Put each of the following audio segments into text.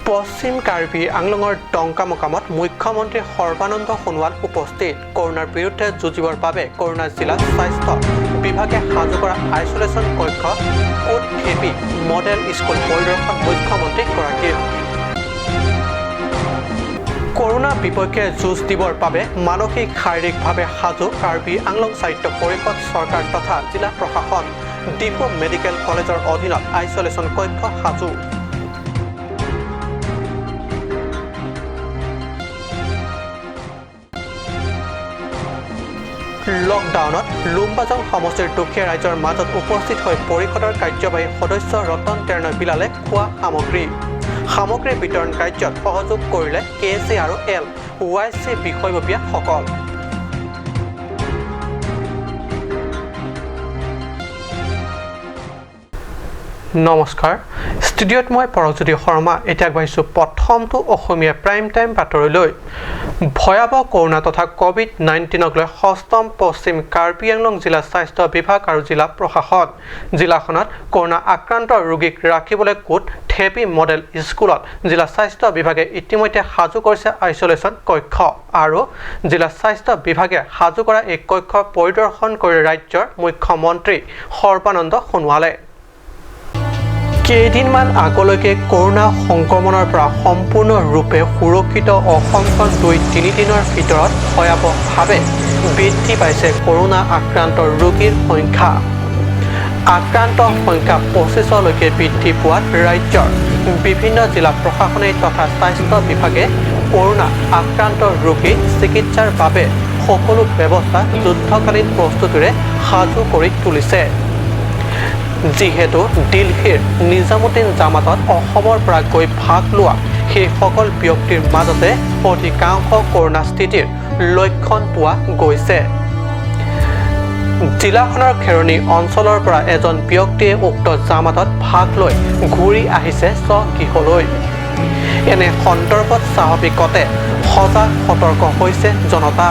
পশ্চিম কাৰ্বি আংলঙৰ ডংকামোকামত মুখ্যমন্ত্ৰী সৰ্বানন্দ সোণোৱাল উপস্থিত। কৰোণাৰ বিৰুদ্ধে যুঁজিবৰ বাবে কৰোণা জিলা স্বাস্থ্য বিভাগে সাজু কৰা আইচলেশ্যন কক্ষ কোট থেপি মডেল স্কুল পৰিদৰ্শন মুখ্যমন্ত্ৰীগৰাকীৰ। কৰোণা বিপক্ষে যুঁজ দিবৰ বাবে মানসিক শাৰীৰিকভাৱে সাজু কাৰ্বি আংলং স্বায়ত্ত পৰিষদ চৰকাৰ তথা জিলা প্ৰশাসন। ডিফু মেডিকেল কলেজৰ অধীনত আইচলেশ্যন কক্ষ সাজু। লকডাউনত লুম্বাজং সমষ্টিৰ দুখীয়া ৰাইজৰ মাজত উপস্থিত হৈ পৰিষদৰ কাৰ্যবাহী সদস্য ৰতন টেৰণৈ বিলালে খোৱা সামগ্ৰী সামগ্ৰী বিতৰণ কাৰ্যত সহযোগ কৰিলে কে চি আৰু এল ৱাই চি বিষয়ববীয়াসকল। নমস্কাৰ, ষ্টুডিঅ'ত মই পৰজ্যোতি শৰ্মা। এতিয়া আগবাঢ়িছোঁ প্ৰথমটো অসমীয়া প্ৰাইম টাইম বাতৰিলৈ। ভয়াৱহ কৰোণা তথা ক'ভিড-19ক লৈ সষ্টম পশ্চিম কাৰ্বি আংলং জিলা স্বাস্থ্য বিভাগ আৰু জিলা প্ৰশাসন। জিলাখনত কৰোণা আক্ৰান্ত ৰোগীক ৰাখিবলৈ কোট থেপি মডেল স্কুলত জিলা স্বাস্থ্য বিভাগে ইতিমধ্যে সাজু কৰিছে আইচলেশ্যন কক্ষ আৰু জিলা স্বাস্থ্য বিভাগে সাজু কৰা এই কক্ষ পৰিদৰ্শন কৰি ৰাজ্যৰ মুখ্যমন্ত্ৰী সৰ্বানন্দ সোণোৱালে। কেইদিনমান আগলৈকে কৰোণা সংক্ৰমণৰ পৰা সম্পূৰ্ণৰূপে সুৰক্ষিত অসমখন 2-3 দিনৰ ভিতৰত ভয়াৱহভাৱে বৃদ্ধি পাইছে কৰোণা আক্ৰান্ত ৰোগীৰ সংখ্যা। আক্ৰান্ত সংখ্যা 25লৈকে বৃদ্ধি পোৱাত ৰাজ্যৰ বিভিন্ন জিলা প্ৰশাসনে তথা স্বাস্থ্য বিভাগে কৰোণা আক্ৰান্ত ৰোগীৰ চিকিৎসাৰ বাবে সকলো ব্যৱস্থা যুদ্ধকালীন প্ৰস্তুতিৰে সাজু কৰি তুলিছে। যিহেতু দিল্লীৰ নিজামুদ্দিন জামাতত অসমৰ পৰা গৈ ভাগ লোৱা সেইসকল ব্যক্তিৰ মাজতে অধিকাংশ কৰোণা স্থিতিৰ লক্ষণ পোৱা গৈছে। জিলাখনৰ খেৰণি অঞ্চলৰ পৰা এজন ব্যক্তিয়ে উক্ত জামাতত ভাগ লৈ ঘূৰি আহিছে স্বগৃহলৈ। এনে সন্দৰ্ভত স্বাভাৱিকতে সজাগ সতৰ্ক হৈছে জনতা।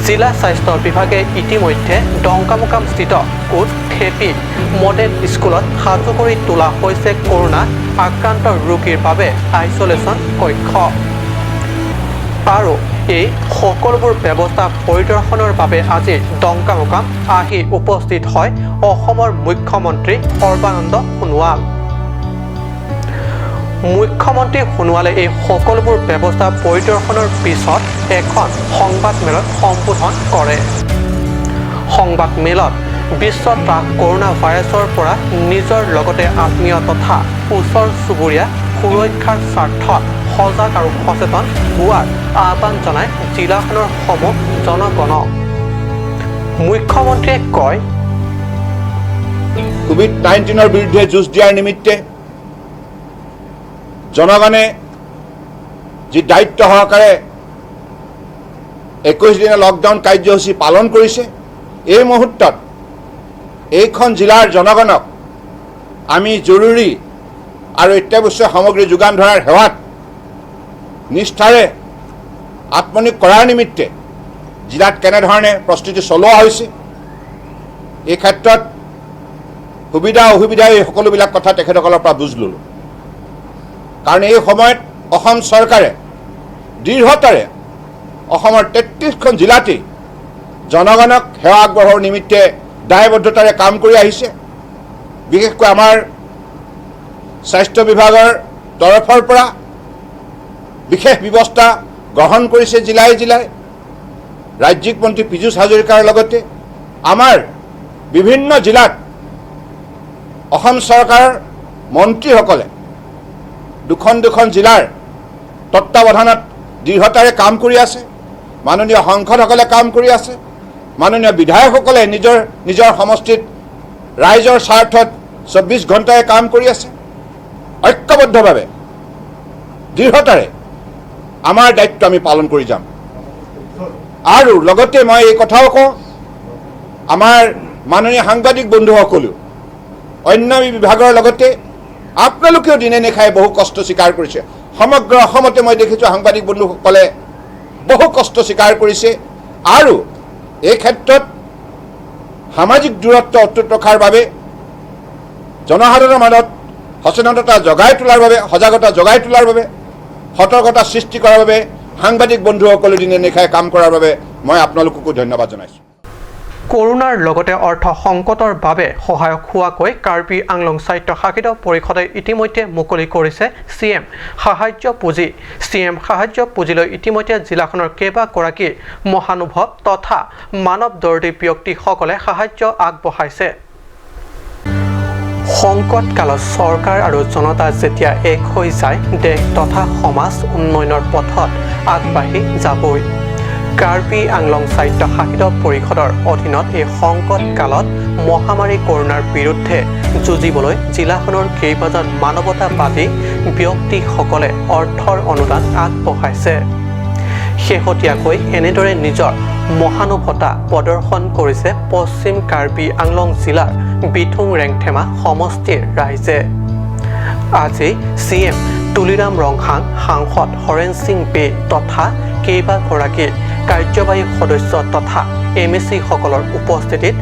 জিলা স্বাস্থ্য বিভাগে ইতিমধ্যে ডংকামোকামস্থিত কোট থেপি মডেল স্কুলত সাজু কৰি তোলা হৈছে কৰোণা আক্ৰান্ত ৰোগীৰ বাবে আইচলেশ্যন কক্ষ আৰু এই সকলোবোৰ ব্যৱস্থা পৰিদৰ্শনৰ বাবে আজি ডংকামোকাম আহি উপস্থিত হয় অসমৰ মুখ্যমন্ত্ৰী সৰ্বানন্দ সোণোৱাল। মুখ্যমন্ত্ৰী সোণোৱালে এই সকলোবোৰ ব্যৱস্থা পৰিদৰ্শনৰ পিছত এখন সংবাদমেলত সম্বোধন কৰে। সংবাদমেলত বিশ্ব ত্ৰাস কৰোণা ভাইৰাছৰ পৰা নিজৰ লগতে আত্মীয় তথা ওচৰ চুবুৰীয়া সুৰক্ষাৰ স্বাৰ্থত সজাগ আৰু সচেতন হোৱাৰ আহ্বান জনায় জিলাখনৰ সমূহ জনগণক। মুখ্যমন্ত্ৰীয়ে কয়, কোভিড-19ৰ বিৰুদ্ধে যুঁজ দিয়াৰ নিমিত্তে জনগণে যি দায়িত্ব সহকাৰে 21 দিনীয়া লকডাউন কাৰ্যসূচী পালন কৰিছে, এই মুহূৰ্তত এইখন জিলাৰ জনগণক আমি জৰুৰী আৰু অত্যাৱশ্যকীয় সামগ্ৰী যোগান ধৰাৰ সেৱাত নিষ্ঠাৰে আত্মনিয়োগ কৰাৰ নিমিত্তে জিলাত কেনেধৰণে প্ৰস্তুতি চলোৱা হৈছে, এই ক্ষেত্ৰত সুবিধা অসুবিধা এই সকলোবিলাক কথা তেখেতসকলৰ পৰা বুজ ল'লোঁ। কাৰণ এই সময়ত অসম চৰকাৰে দৃঢ়তাৰে অসমৰ 33খন জিলাতেই জনগণক সেৱা আগবঢ়োৱাৰ নিমিত্তে দায়বদ্ধতাৰে কাম কৰি আহিছে। বিশেষকৈ আমাৰ স্বাস্থ্য বিভাগৰ তৰফৰ পৰা বিশেষ ব্যৱস্থা গ্ৰহণ কৰিছে জিলাই জিলাই। ৰাজ্যিক মন্ত্ৰী পীযুষ হাজৰিকাৰ লগতে আমাৰ বিভিন্ন জিলাত অসম চৰকাৰৰ মন্ত্ৰীসকলে দুখন দুখন জিলাৰ তত্বাৱধানত দৃঢ়তাৰে কাম কৰি আছে। মাননীয় সাংসদসকলে কাম কৰি আছে, মাননীয় বিধায়কসকলে নিজৰ নিজৰ সমষ্টিত ৰাইজৰ স্বাৰ্থত 24 ঘণ্টাই কাম কৰি আছে। ঐক্যবদ্ধভাৱে দৃঢ়তাৰে আমাৰ দায়িত্ব আমি পালন কৰি যাম। আৰু লগতে মই এই কথাও কওঁ, আমাৰ মাননীয় সাংবাদিক বন্ধুসকলেও অন্য বিভাগৰ লগতে আপোনালোকেও দিনে নিশাই বহু কষ্ট স্বীকাৰ কৰিছে। সমগ্ৰ অসমতে মই দেখিছোঁ সাংবাদিক বন্ধুসকলে বহু কষ্ট স্বীকাৰ কৰিছে আৰু এই ক্ষেত্ৰত সামাজিক দূৰত্ব অটুট ৰখাৰ বাবে জনসাধাৰণৰ মাজত সচেতনতা জগাই তোলাৰ বাবে, সজাগতা জগাই তোলাৰ বাবে, সতৰ্কতা সৃষ্টি কৰাৰ বাবে সাংবাদিক বন্ধুসকলে দিনে নিশাই কাম কৰাৰ বাবে মই আপোনালোককো ধন্যবাদ জনাইছোঁ। কৰোণাৰ লগতে অৰ্থ সংকটৰ বাবে সহায়ক হোৱাকৈ কাৰ্বি আংলং স্বায়ত্তশাসিত পৰিষদে ইতিমধ্যে মুকলি কৰিছে চি এম সাহায্য পুঁজি। চি এম সাহায্য পুঁজিলৈ ইতিমধ্যে জিলাখনৰ কেইবাগৰাকী মহানুভৱ তথা মানৱ দৰদী ব্যক্তিসকলে সাহায্য আগবঢ়াইছে। সংকটকালত চৰকাৰ আৰু জনতা যেতিয়া এক হৈ যায়, দেশ তথা সমাজ উন্নয়নৰ পথত আগবাঢ়ি যাবই। কাৰ্বি আংলং স্বায়ত্তশাসিত পৰিষদৰ অধীনত এই সংকটকালত মহামাৰী কৰোণাৰ বিৰুদ্ধে যুঁজিবলৈ জিলাখনৰ কেইবাজন মানৱতাবাদী ব্যক্তিসকলে অৰ্থৰ অনুদান আগবঢ়াইছে। শেহতীয়াকৈ এনেদৰে নিজৰ মহানুভৱতা প্ৰদৰ্শন কৰিছে পশ্চিম কাৰ্বি আংলং জিলাৰ বিথুং ৰেংথেমা সমষ্টিৰ ৰাইজে। আজি চি এম তুলিৰাম ৰংহাং, সাংসদ হৰেণ সিং বে তথা কেইবাগৰাকী কাৰ্যবাহী সদস্য তথা এম এ চিসকলৰ উপস্থিতিত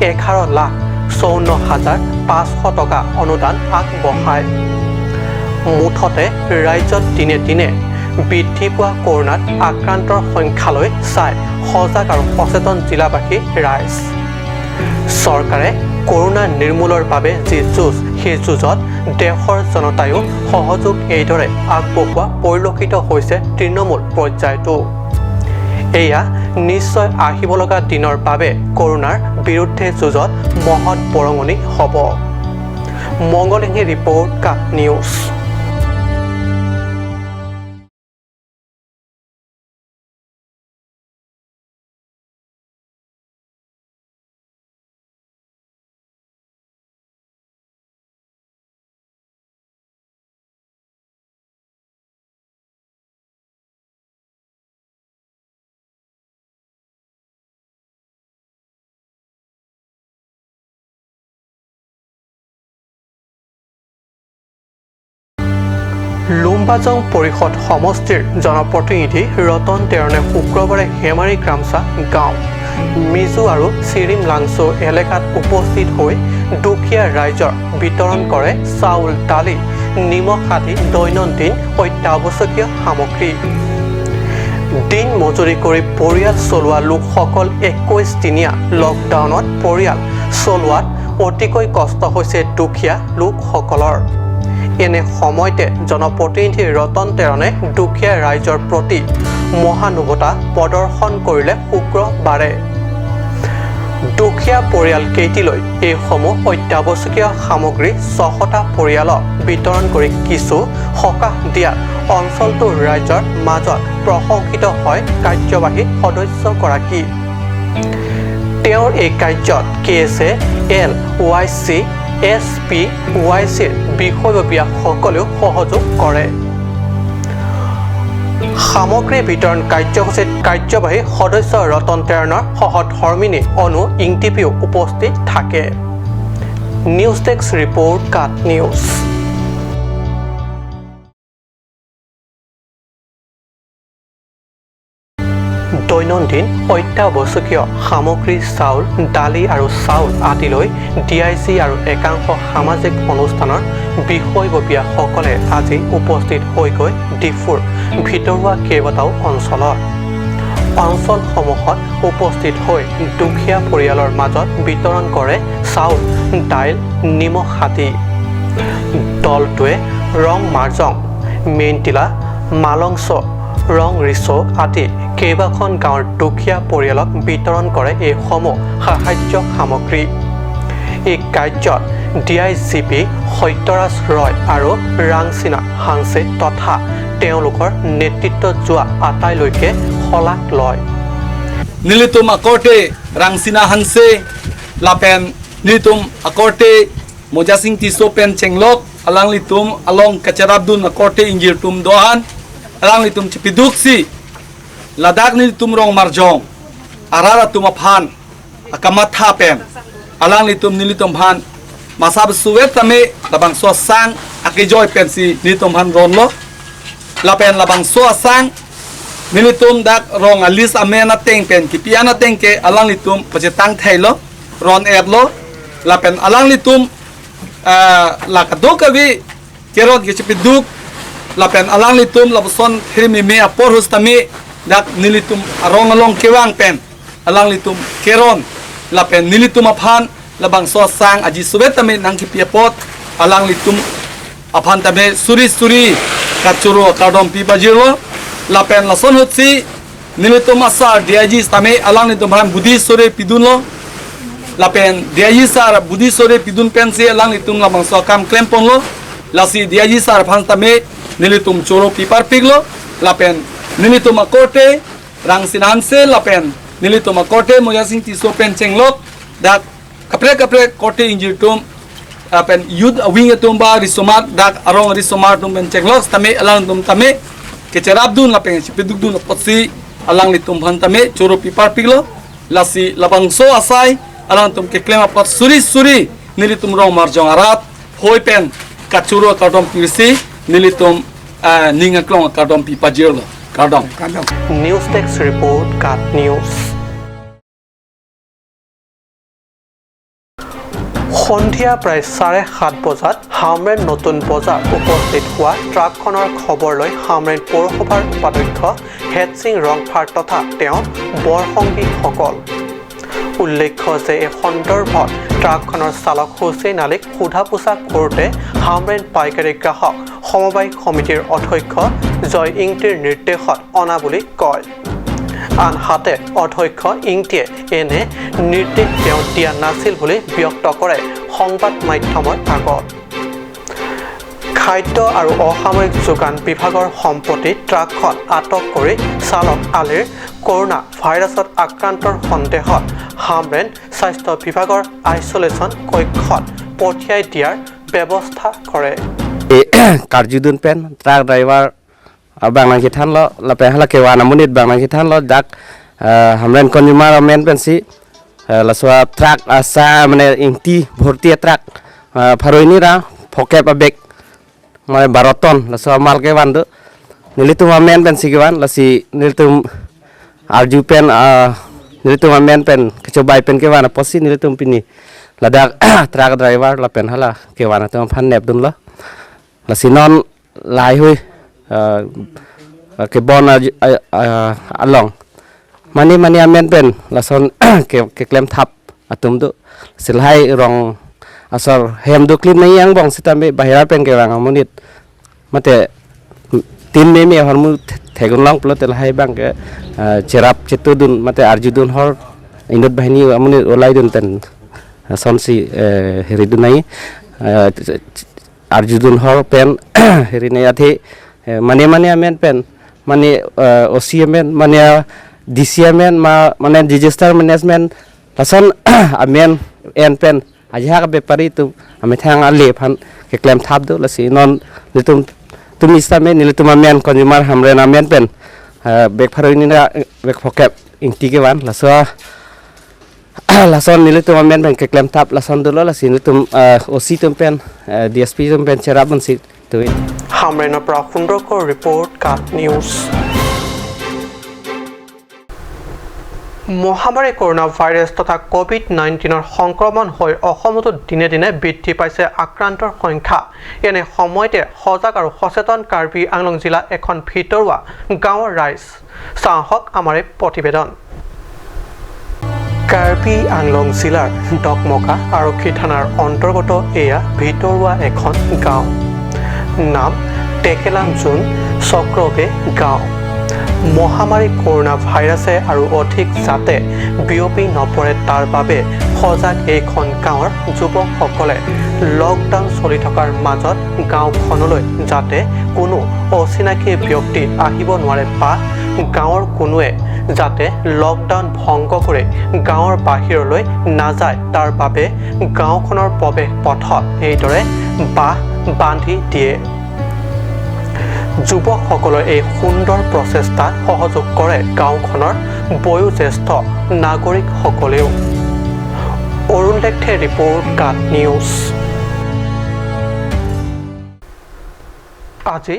11,54,500 টকা অনুদান আগবঢ়ায়। মুঠতে ৰাজ্যত দিনে দিনে বৃদ্ধি পোৱা কৰোণাত আক্ৰান্তৰ সংখ্যালৈ চাই সজাগ আৰু সচেতন জিলাবাসী ৰাইজ। চৰকাৰে কৰোণা নিৰ্মূলৰ বাবে যি যুঁজ, সেই যুঁজত দেশৰ জনতায়ো সহযোগ এইদৰে আগবঢ়োৱা পৰিলক্ষিত হৈছে তৃণমূল পৰ্যায়তো। এয়া নিশ্চয় আহিব লগা দিনৰ বাবে কৰোণাৰ বিৰুদ্ধে যুঁজত মহৎ বৰঙণি হ'ব। মংগলসিংহে ৰিপৰ্ট, কাট নিউজ। লুম্বাজং পৰিষদ সমষ্টিৰ জনপ্ৰতিনিধি ৰতন তেৰণে শুক্ৰবাৰে হেমাৰী গ্ৰামচা গাঁও, মিজু আৰু চিৰিম লাংচু এলেকাত উপস্থিত হৈ দুখীয়া ৰাইজৰ বিতৰণ কৰে চাউল, দালি, নিমখ আদি দৈনন্দিন অত্যাৱশ্যকীয় সামগ্ৰী। দিন মজুৰি কৰি পৰিয়াল চলোৱা লোকসকল 21 দিনীয়া লকডাউনত পৰিয়াল চলোৱাত অতিকৈ কষ্ট হৈছে দুখীয়া লোকসকলৰ। এনে সময়তে জনপ্ৰতিনিধি ৰতন তেৰণে দুখীয়া ৰাইজৰ প্ৰতি মহানুভৱতা প্ৰদৰ্শন কৰিলে শুক্ৰবাৰে। দুখীয়া পৰিয়াল কেইটিলৈ এইসমূহ অত্যাৱশ্যকীয় সামগ্ৰী 600টা পৰিয়ালক বিতৰণ কৰি কিছু সকাহ দিয়াত অঞ্চলটোৰ ৰাইজৰ মাজত প্ৰশংসিত হয় কাৰ্যবাহী সদস্যগৰাকী। তেওঁৰ এই কাৰ্যত K S A, L Y C, S P Y চিৰ বিষয়ববীয়াসকলেও সহযোগ কৰে। সামগ্ৰী বিতৰণ কাৰ্যসূচীত কাৰ্যবাহী সদস্য ৰতন তেৰণৰ সহধৰ্মিনী অনু ইংটিপিও উপস্থিত থাকে। নিউজ ডেস্ক ৰিপৰ্ট, কাট নিউজ। দৈনন্দিন অত্যাৱশ্যকীয় সামগ্ৰী চাউল, দালি আৰু চাউল আদিলৈ ডি I G আৰু একাংশ সামাজিক অনুষ্ঠানৰ বিষয়ববীয়াসকলে আজি উপস্থিত হৈ গৈ ডিফুৰ ভিতৰুৱা কেইবাটাও অঞ্চলত অঞ্চলসমূহত উপস্থিত হৈ দুখীয়া পৰিয়ালৰ মাজত বিতৰণ কৰে চাউল, দাইল, নিমখ আদি। দলটোৱে ৰং মাৰজং, মেইনটিলা, মালংচ, ৰং ৰিচ আদি কেইবাখন গাঁৱৰ দুখীয়া পৰিয়ালক বিতৰণ কৰে এইসমূহ সাহায্য সামগ্ৰী। এই কাৰ্যত D I G P Satyaraj Roy আৰু ৰাংচিনা হানছে তথা তেওঁলোকৰ নেতৃত্বত যোৱা আটাইলৈকে শলাগ লয়। নিলিতুম আকৰ্টে ৰাংচিনা হানছে লাপেন নিলিতুম আকৰ্টে মজাসিং টিছো পেন চেংলক আলাং লিতুম আলং কাচাৰাবদুন আকৰ্টে ইঞ্জিৰ তুম Dohan alang litum cipiduksi ladak ni litum rong marjong arara tum aphan akamat hapen alang litum nilitum han masab suwet tame labang so sang akijoy pen si nilitum han ronlo lapen labang so sang nilitum dak rong alis amena teng pen kipiana teng ke alang litum pacetang thailo ron erlo lapen alang litum lakadokawi Keron ke chipiduk lapen alang litum labuson hirimi me apor hustami dak nilitum arong along kewang pen alang litum keron lapen nilitum aphan labang so sang aji subet tame nangki piapot alang litum aphan tame suri suri kachuro kardom pi bajirlo lapen lason hutsi nilitum asar DIG tame alang litum han budi sore pidunlo lapen DIG sar budi sore pidun pen se alang litum labang so kam klempon lo lasi DIG sar phan tame nilitum choro pipar piglo lapen nilitum akorte rangsinan se lapen nilitum akorte mojasing tiso pen chenglok dak kapre kapre korte injirtum lapen yud wing tum ba risomat dak arong risomar tum pen chenglok tame alang tum tame kecherab dun lapen chipiduk dun potsi alang litum phan tame choro pipar piglo lasi labangso asai alang tum ke klem apot suri suri nilitum rong marjong arat hoi pen kachuro kardom pirsi nilitum ninga klong kardom pipa jirlo kardom. News desk report, Kat news. সন্ধিয়া প্ৰায় 7:30 বজাত হামৰেন নতুন বজাৰ উপস্থিত হোৱা ট্ৰাকখনৰ খবৰ লৈ হামৰেন পৌৰসভাৰ উপাধ্যক্ষ হেতসিং ৰংফাৰ তথা তেওঁৰ বৰসংগীসকল। উল্লেখ্য যে এই সন্দৰ্ভত ট্ৰাকখনৰ চালক হুছেইন আলীক সোধা পোছা কৰোঁতে হামৰেন পাইকাৰী গ্ৰাহক সমবায় সমিতিৰ অধ্যক্ষ জয় ইংটিৰ নিৰ্দেশত অনা বুলি কয়। আনহাতে অধ্যক্ষ ইংটিয়ে এনে নিৰ্দেশ তেওঁ দিয়া নাছিল বুলি ব্যক্ত কৰে সংবাদ মাধ্যমৰ আগত। খাদ্য আৰু অসামৰিক যোগান বিভাগৰ সম্পত্তি ট্ৰাকখন আটক কৰি চালক আলীৰ কৰোণা ভাইৰাছত আক্ৰান্তৰ সন্দেহত হামৰেন স্বাস্থ্য বিভাগৰ আইচলেশ্যন কক্ষত পঠিয়াই দিয়াৰ ব্যৱস্থা কৰে। কাৰ্যুদুন পেন ট্ৰাক ড্ৰাইভাৰ বাংলা kithan lo lape hala kewana munit bangla kithan lo dak hamren consumer men pensi laswa truck asa mane ingti bhorti truck pharoini ra phoke pa bek mane 12 ton laswa mal ke wandu nilitum men pensi kewan lasi nilitum arju pen nilitum men pen kecobai pen kewana posi nilitum pini ladak truck driver lapen hala kewana tum phan nep dun lo lasi non lai hui ke bon along mani mani amen pen lason ke klem thap atum du silhai rong asor hem du klin nai yang bong sitame bahira pen ke rang amunit mate tin me me hormu thegun long plot lai bang ke cherap chetudun mate arjudun hor indot bahini amunit olai dun ten sonsi heridun nai arjudun hor pen herinai athe mane mane amen pen mane OC amen mane DC amen ma mane disaster management lason amen en pen aja ka bepari tu ame thang ale phan ke claim thap do lasi non litum tumi stame nilitum amen consumer hamren amen pen bek pharoi ni na bek phokep ingti ke wan laso lason nilitum amen pen ke claim thap lason do lasi nilitum OC tum pen DSP tum pen cherap ban si tu হামৰেনৰ পৰা সুন্দৰকৰ report, কাট news. মহামাৰী corona virus তথা কোভিড-19ৰ সংক্ৰমণ হৈ অসমতো দিনে দিনে বৃদ্ধি পাইছে আক্ৰান্তৰ সংখ্যা। এনে সময়তে সজাগ আৰু সচেতন কাৰ্বি আংলং জিলা এখন ভিতৰুৱা গাঁৱৰ ৰাইজ। চাহক আমাৰ এই প্ৰতিবেদন। কাৰ্বি আংলং জিলাৰ ডকমকা আৰক্ষী থানাৰ অন্তৰ্গত এয়া ভিতৰুৱা এখন গাঁও, নাম টেকেলামজুন চক্ৰবে গাঁও। মহামাৰী কৰোণা ভাইৰাছে আৰু অধিক যাতে বিয়পি নপৰে তাৰ বাবে সজাগ এইখন গাঁৱৰ যুৱকসকলে লকডাউন চলি থকাৰ মাজত গাঁওখনলৈ যাতে কোনো অচিনাকি ব্যক্তি আহিব নোৱাৰে বা গাঁৱৰ কোনোৱে যাতে লকডাউন ভংগ কৰি গাঁৱৰ বাহিৰলৈ নাযায় তাৰ বাবে গাঁওখনৰ প্ৰৱেশ পথত এইদৰে বাঁহ বান্ধি দিয়ে। যুৱকসকলৰ এই সুন্দৰ প্ৰচেষ্টাত সহযোগ কৰে গাঁওখনৰ বয়োজ্যেষ্ঠ নাগৰিকসকলেও। অৰুণ লেখথে ৰিপৰ্ট, কাট নিউজ। আজি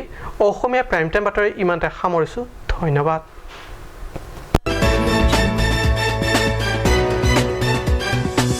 অসমীয়া প্ৰাইম টাইম বাতৰি ইমানতে সামৰিছোঁ। ধন্যবাদ।